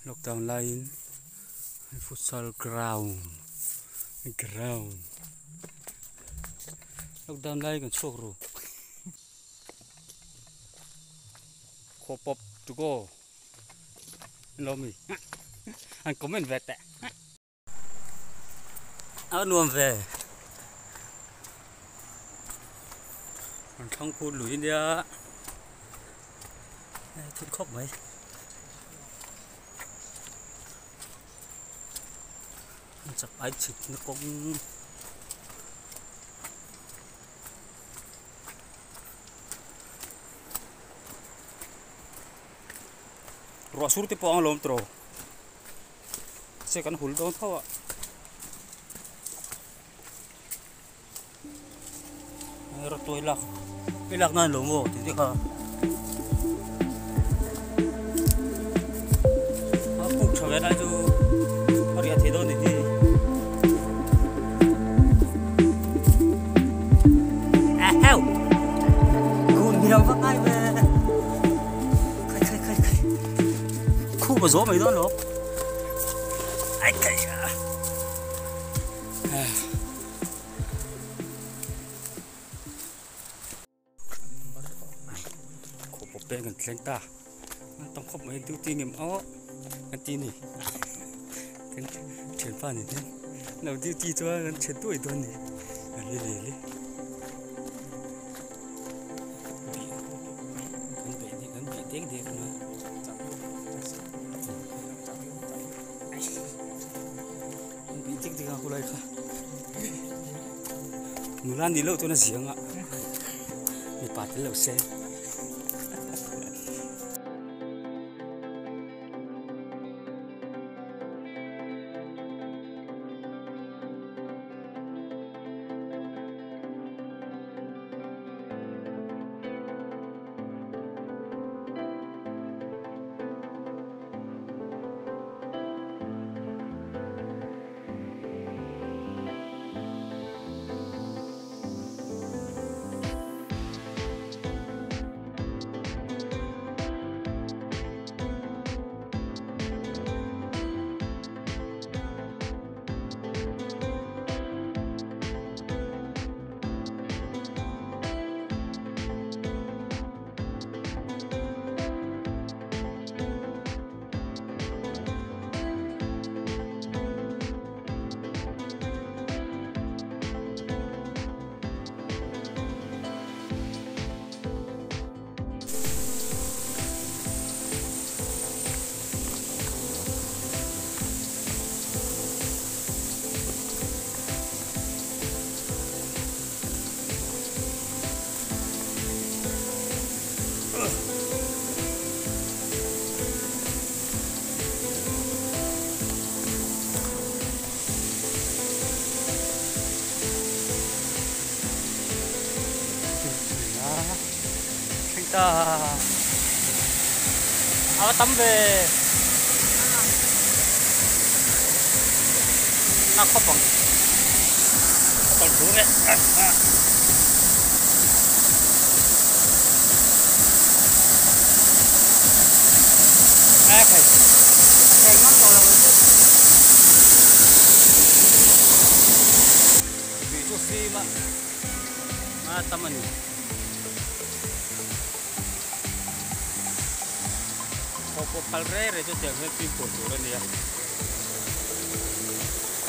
Lockdown laiin futsal ground ground lockdown laiin kan chhuak ru khaw pawp to go an lo mi an comment ve teh a nuam ve an thlang phut lui nia thil khawp mai. Chak ai chhit na kawng ruah sur te pawh ang lawm tawh se kan hul dawn tho a. Rawtuai lak i lak nan lo maw tih te kha a puk tha ve lai chu a riah thei dawn ni hi a heu kun hiau vak ngai ve khai khai khai khai khu mà gió mày đó lo ai khai à Khawp pawp peng kan thleng ta an tam khawp mai duty ngem aw an ti ni kan thianpa nen hian lo duty chuan kan chhe duai dawn ni le le le kan beih ni kan beih dek dek a kan beih dek dek a khulai kha. Nula nih loh chuan a ziang a, mipa tel lo se. Ta a tắm về nó không bằng còn xuống đấy. À, thầy thầy ngắm rồi vì chú phim á à tắm mình phal re re chu tiang hian fimkhur tur a ni a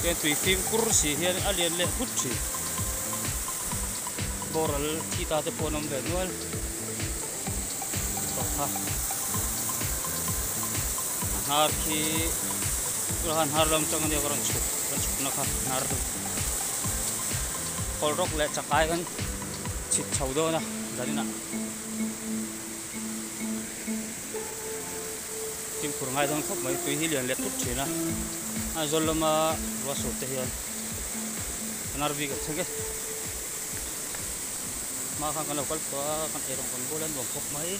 tian tui fimkhur si hian a lian leh phut thin boral thi ta te pawh an awm ve nual tawh kha a hnar khi tunah khan hnar lam atang ania ka rawn chhuk rawn chhuk na kha hnar chu kawlrawk leh chakai kan chhit chho dawn a zaninah. Fimkhur ngai dawn khawp mai tui hi lian leh thut thin a Aizawl lama ruah sur te hian an RV kan thleng e hma khan kan lo kal tawh a kan eirawng kan bual a nuam khawp mai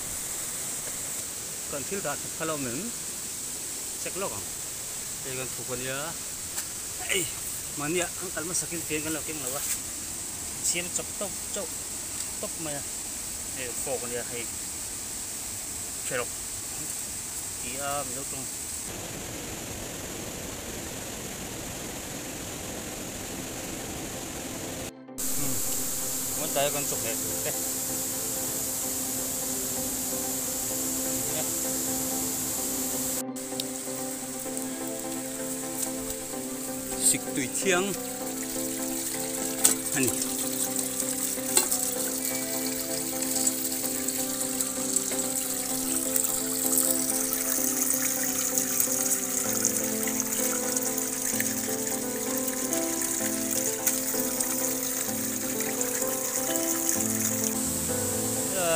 kan thil dah that kha lo awm em check lawk ang hei kan thuk ania hei mahnia kan kal hmasak in fian kan lo keng lo a siam chawp tawp chauh tawp mai a hei fork ania hei. Kherok ti a Mizo tawng Ngawn tlai a kan chawhmeh tur te. Sik tui thiang a ni.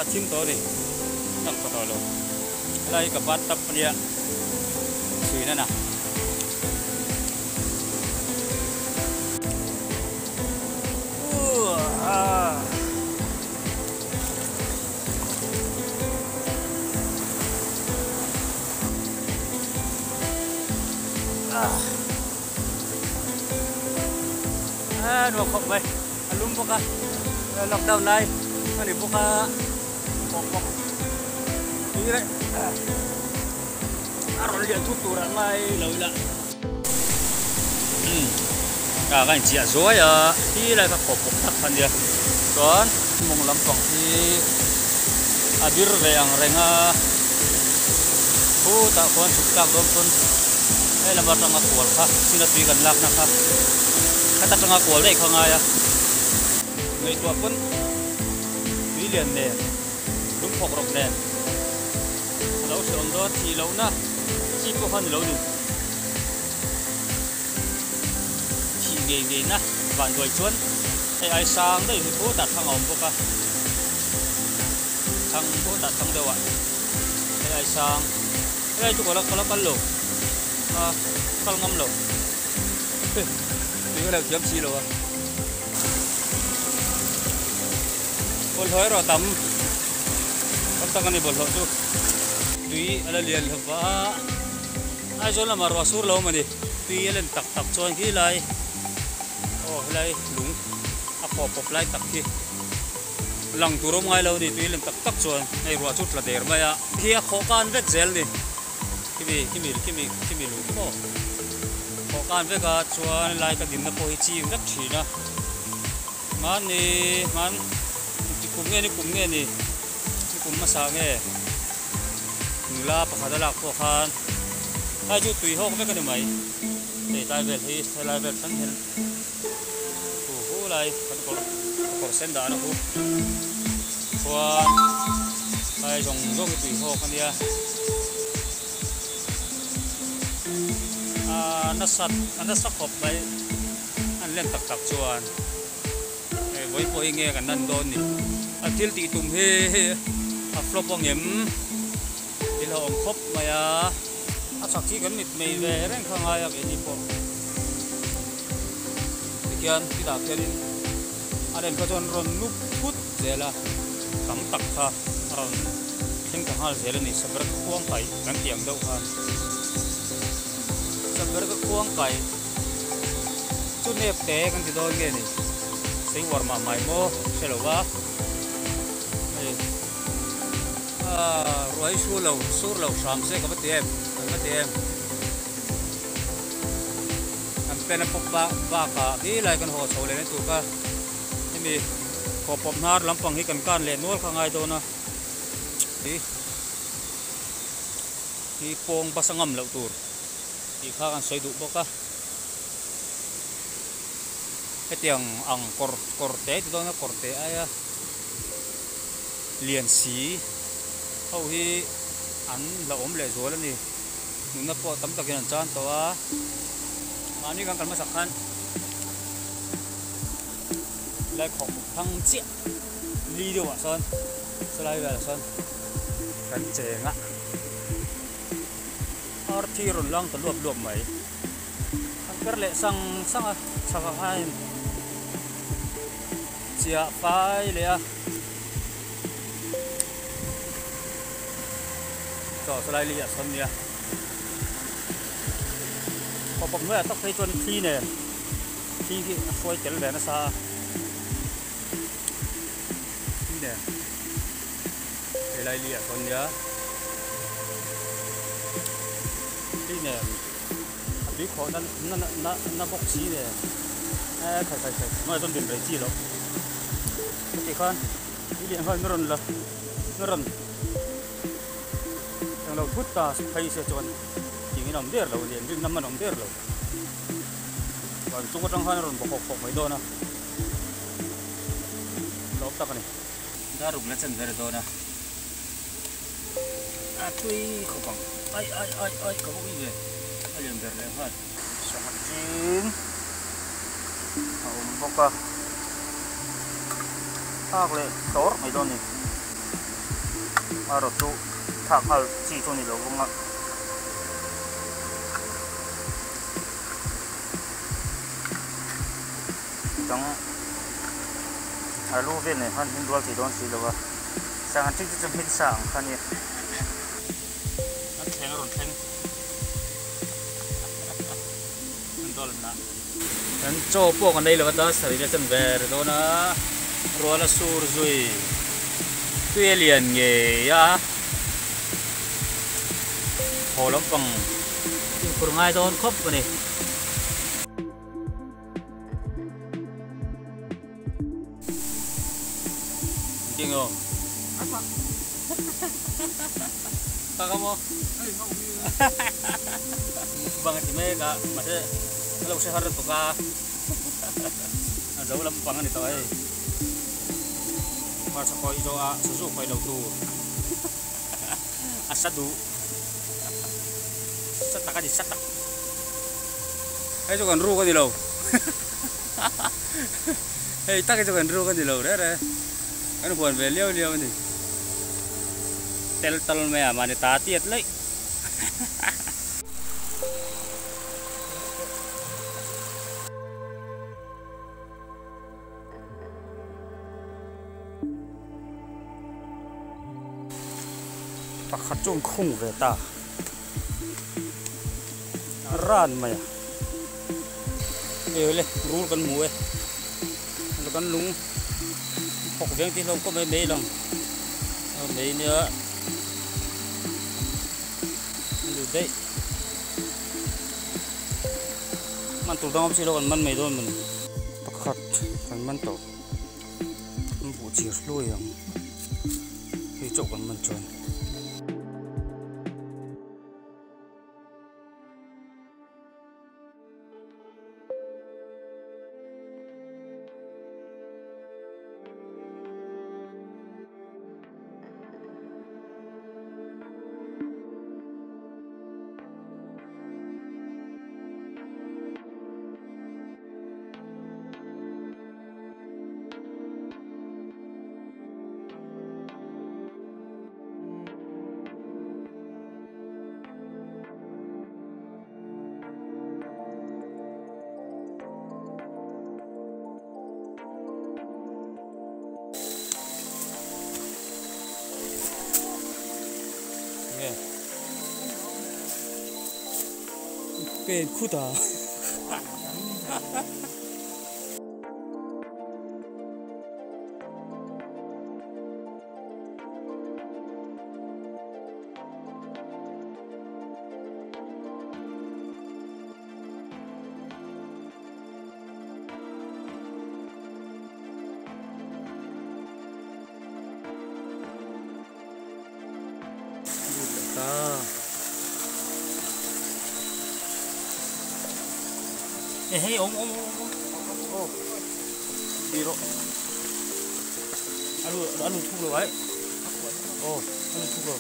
Thim tawh a ni lang tha tawh lo helai hi ka bathtub a nia chhuina na. A nuam khawp mai a lum bawk a lockdown lai a ni bawk a khawk bawk tui reh a rawn lian thut tur ah ngai lo ila umm ka ka inchiah zuai a ti lai kha khawp bawk tak kha nia chuan mawng lampang hi a bir ve ang reng a khutah khuan chhuk tlak dawn pawn hei lam atanga kual kha china tui kan lakna kha khata tanga kual daih kha ngai a ngaihtuah pawn tui lian nen lungphawk rawk nen a lo hreawm dawn thih lohna chi pawh kha ni lo ni thih ngei ngei na van duai chuan hei ai sang daih hi khutah thlang a awm bawk a thlang khutah thlang deuh ah hei ai sang helai chu ka la ka la kal lo a kal ngam lo tui ka lo thiam si lo a bawlhhlawh erawh a tam tam tak a ni bawlhhlawh chu tui a la lian lo va Aizawl lamah ruah sur lo a ni tui a len tak tak chuan khi lai aw helai lung a khawh pawp lai tak khi lang tur awm ngai lo a ni tui a len tak tak chuan hei ruah chu tla der mai a khi a khawh kan vek zel a ni khimi khimi khimi khimi lung khi maw khawh kan vek a chuan helai ka dinna pawh hi chim vek thin a mahni hman kum nge ni kum nge ni ni kum hmasa nge. Nula pakhat a lak pawh khan tlai chu tui hawk vek a ni mai. Hei tlai vel hi helai vel thleng hian hu hu lai kan kawr ka kawr sen dan a hu chuan tlai zawng zawng hi tui hawk a nia. A nasat a nasa khawp mai an len tak tak chuan hei vawi pawh hi nge kan lan dawn ni a thil tih tum hi a flop ang em thil a awm khawp mai a a chak hi kan mit mei ve reng kha ngai a keini pawh tikhian titah khianin a len kha chuan rawn nup phut zel a tam tak kha a rawn thleng ta nghal zel a ni saber ka khuang kai kan tih ang deuh khan saber ka khuang kai Chu nep te kan ti dawn nge ni? Sei uar mah mai maw hre lo va. Hei ah ruai su lo sur lo hram se ka va ti em kan va ti em. Kan pen a pawp bak bakah khi lai kan haw chho leh na tur kha hemi haw pawp hnar lampang hi kan kan leh nual kha ngai dawn a. Hi pawng bus a ngam loh tur. Tih kha kan sawi duh bawk a, hetiang ang kawr kawr te ti dawn a kawr te aia lian si ho hi an la awm leh zual a ni, nunna pawh tam takin an chan tawh a, mahni kan kal hmasak khan lai khawk thang chiah li deuh ah sawn sawlai velah sawn kan cheng a. Arthi rawn lang ta luap luap mai. An per leh sang sang a, chhak ah khan chiah fai leh a. Chaw chu lai li ah sawn nia. Kawp awm hnuaiah tak phei chuan thli nen thli hi a hruai tel ve nasa a. Thli nen. Helai li ah sawn nia. Thli nen. nen a tui khawh na na na bawk si nen eh khai khai khai tunah chuan din rei chi loh heti khan tui lian khan min rawn la min rawn englo thut ta phei se chuan tingin a awm der lo a ni an rinna hman a awm der lo van chung atang khan a rawn bawk hawk hawk mai dawn a lawm tak a ni. Dar ruk la chen ber dawn a a tui khawp ang ai ai ai ai ka va ui ve a lian ber leh nghal. Sangha chin a awm bawk a thak leh tawr mai dawn a ni a rawt chu thak nghal chi chu a ni lo vang a. Dang alu vel nen khan hmin rual thei dawn si lo a, sangha ṭik te chu hmin sa ang kha nia. A thleng a rawn thleng an dawl na. Kan chaw pawh kan ei lo a ta sarih la chan ve ri dawn a, rual a sur zui tui a lian ngei a, haw lampang fimkhur ngai dawn khawp a ni. Kinh không? Ka ka mo? Bang ti me ka ma se lo se har tu ka. A zo lam pang ani to ei. Mar sa khoi zo a sazu khoi lo tu. A sa du. Sa tak ani sa tak. Hei chu kan ruk a ni lo hei tak hi chu kan ruk a ni lo reh reh kan huan ve liau liau a ni tel tal mai a mahni ta tiat laih pakhat chu an khung ve ta. Ran mai a hei le rul kan hmu e kan lung thawk veng tih hlawm khawp mai mei lang mei nia an duh daih man tur dang awm si lo kan man mai dawn mawni pakhat kan man tawh an buh chir hluai ang hei chauh kan man chuan. Pen khut a. Hei om om om om đi rồi alu alu thuk rồi ấy ô alu thuk rồi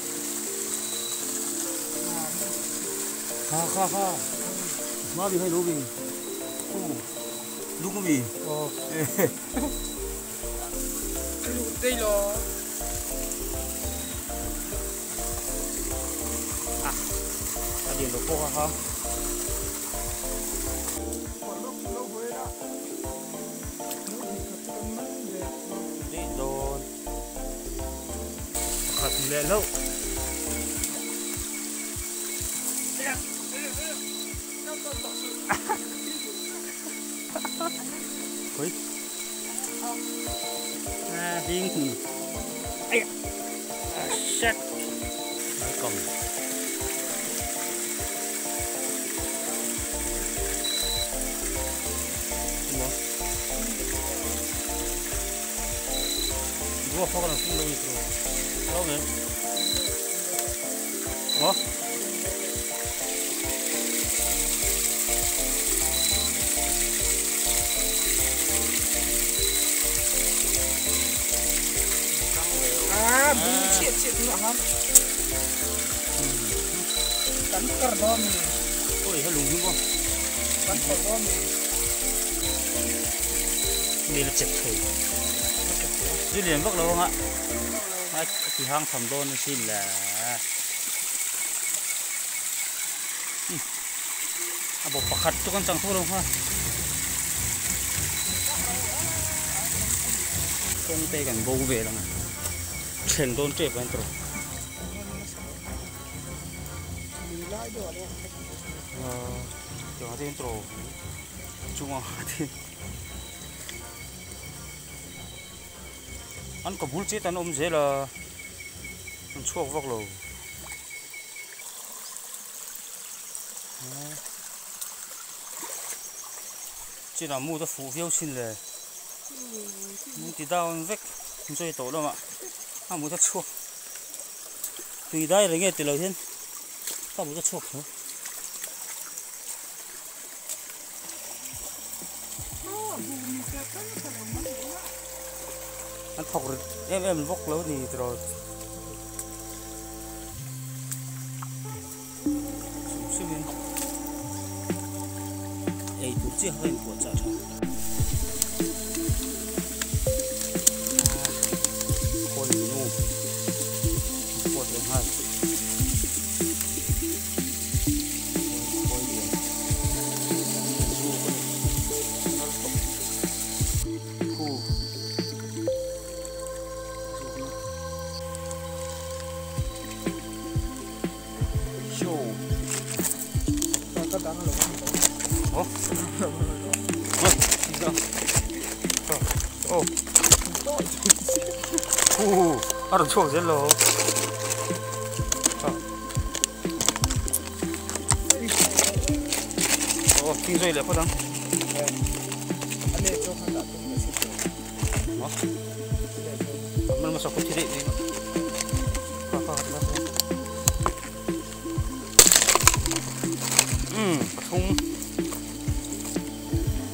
ha ha ha ma bi hay lu bi lu ko bi ô lu tây lo à điện được cô ha. Lẹ lâu ôi à điên ai à shit cầm Phô cái cũng đâu rồi. Đâu nhỉ? Ủa? À, bún chiết chiết nữa hả? Cắn cር đó mình. Ôi, hơi lùng không? Cắn cር đó mình. Đây là chặt thầy. Dưới liền vắt lâu không ạ? Thì hang thầm đôn xin là à bộ bạc hạt cho con chẳng thua đâu ha. Con tê gần vô về là này. Thuyền đôn trễ bên rồi. Cho thêm trâu. Chung à thì ăn có bún chết ăn ôm dễ là ăn chuộc vọc lầu. Chỉ là mua cho phụ phiêu xin lệ thì đau vết chơi tổ đâu mà ăn mua cho chuộc tùy đây là nghe từ lời thiên tao mua cho chuộc nữa. Ăn thọc rồi em vóc lâu thì rồi xin xin ấy tụt chiếc hơi của chợ thôi con nu con đường hai con đường du con khu 어? 어? 어. 오, 알아 좋아 젤로. 어, 빙소이 레퍼당. 어? 얼마나 자꾸 티리. 통.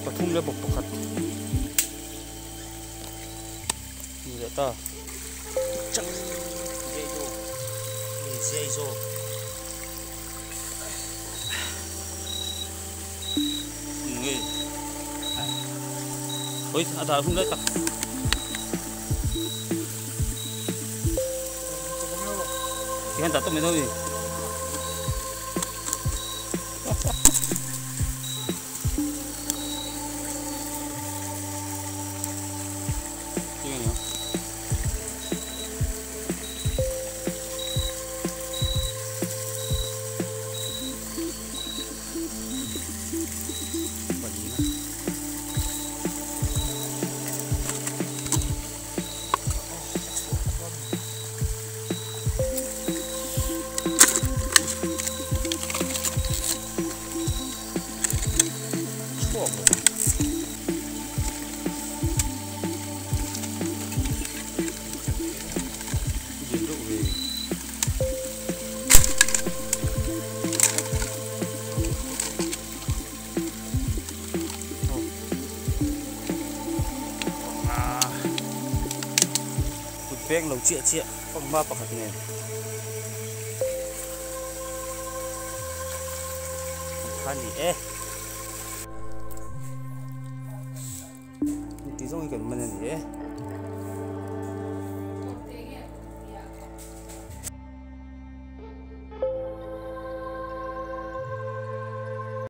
Pathum le bok pakhat ni le ta chang dei zo ni dei zo nge ôi à ta không đấy ta thì hắn ta tôi mới thôi. Beng lo chia chia phong ma pakhat nen khani e ti zong kan man ani e.